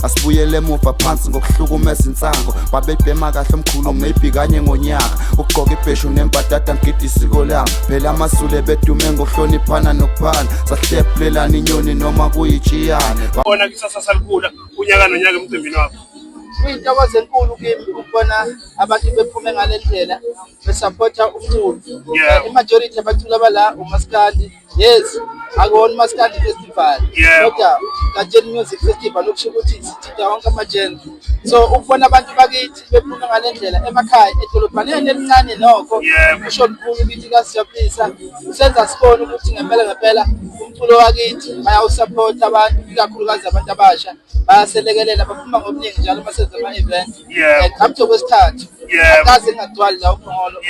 Asibuyele emuva phansi ngokuhlukumeza insango. Babebhema kahle omkhulu, maybe kanye ngonyaka. Ukugqoka ibheshu nembadada, ngigida isiko lami. Phela amaZulu bedume ngokuhloniphana nokuphana. Sahlephulelana inyoni noma kuyitshiyane. Bona kusasa likhula unyaka nonyaka emcimbini wakho. Kuyintokozo enkulu kimi ukubona abantu bephume ngale ndlela besaphotha umculo. I-majority abaculi abala umaskandi. Yes, akuwona umaskandi festival, kodwa Gatsheni Music Festival, okusho ukuthi sithinta wonke ama-genre. So ukubona abantu bakithi bephume ngale ndlela emakhaya, edolobhaneni elincane nokho, kusho lukhulu kithi, kuyasijabulisa. Kusenza sibone ukuthi ngempela ngempela umculo wakithi bayawusaphotha abantu, ikakhulukazi abantu abasha bayaselekelela, baphuma ngobuningi njalo masenza ama-event. Up to kwesithathu akaze ngingagcwali la uPhongolo.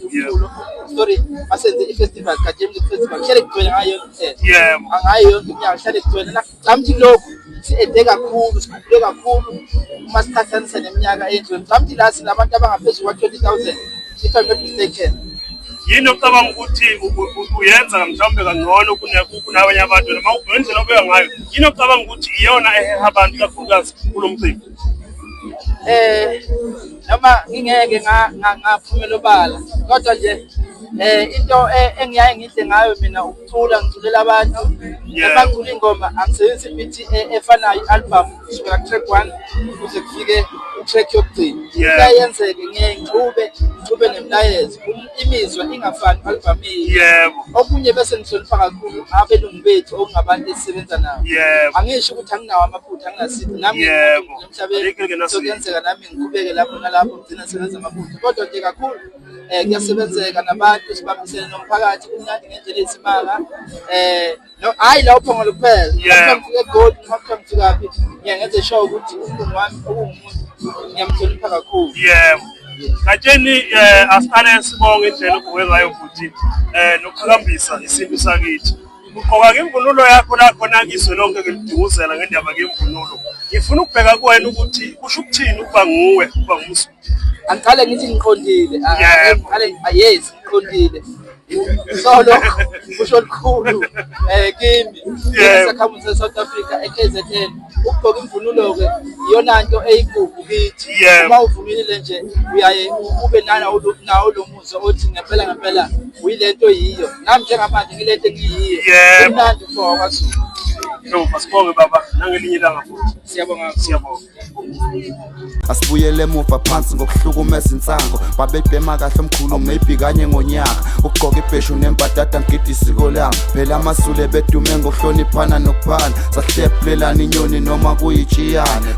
Umculo, sorry, masenze i-festival, Gatsheni Music Festival, kuhlale kugcwele ngayo yonke indlela. Ngayo yonke iminyaka kuhlale kugcwele. Ngicabanga lokhu si-ede kakhulu, sikhuphule kakhulu uma siqhathanisa neminyaka eyendlule. Ngicabanga ukuthi la sinabantu abangaphezu kwa-20,000, if I'm not mistaken. Yini ocabanga ukuthi uyenza mhlawumbe kangcono kunabanye abantu, noma ngendlela obeka ngayo, yini ocabanga ukuthi iyona eheha abantu kakhulukazi kulo mcimbi? Noma ngingeke ngaphumela obala, kodwa nje into engiyaye ngidle ngayo mina ukucula, ngiculela abantu. Uma ngicula ingoma angisebenzisi imithi efanayo, i-album kusukela ku-track one kuze kufike ku-track yokugcina. Kuyayenzeke ngiye ngixube nemilayezo, imizwa ingafani ku-album. Okunye bese ngihlonipha kakhulu abelungu bethu okungabantu esisebenza nabo. Angisho ukuthi anginawo amaphutha, anginasithi nami emhlabeni. Ayikho engenasici. So kuyenzeka nami ngiqhubeke lapho nalapho, ngigcina sebenza amaphutha, kodwa nje kakhulu kuyasebenzeka nabantu, sibambisene nomphakathi, kumnandi ngendlela eyisimanga. No, hhayi la uPhongolo kuphela. Noma ngifike eGoli, noma kuthiwa ngifikaphi, ngiye ngenze sure ukuthi umlungu wami okuwumuntu ngiyamhlonipha kakhulu. Yebo. Gatsheni, asiqale sibonge indlela obuke ngayo futhi nokuqhakambisa isintu sakithi. Ugqoka ngemvunulo yakho la khona izwe lonke ngilidunguzela ngendaba ngemvunulo. Ngifuna ukubheka kuwena ukuthi kusho ukuthini ukuba nguwe, ukuba ngumZulu. Angiqale ngithi ngiqondile. Ngiqale, yes, ngiqondile. So lokho kusho lukhulu kimi njengesakhamuzi se-South Africa e-KZN. Ukugqoka imvunulo-ke iyona nto eyigugu kithi. Uma uvunulile nje uyaye ube nawo lo muzwa othi ngempela ngempela uyilento yiyo. Nami njengamanje ngilento engiyiyo. Kumnandi ukuba wakwaZulu. No, masibonge baba, nangelinye ilanga futhi. Siyabonga kakhulu. Siyabonga. Asibuyele emuva phansi ngokuhlukumeza insango. Babebhema kahle omkhulu, maybe kanye ngonyaka. Ukugqoka ibheshu nembadada, ngigida isiko lami. Phela amaZulu bedume ngokuhloniphana nokuphana. Sahlephulelana inyoni noma kuyitshiyane.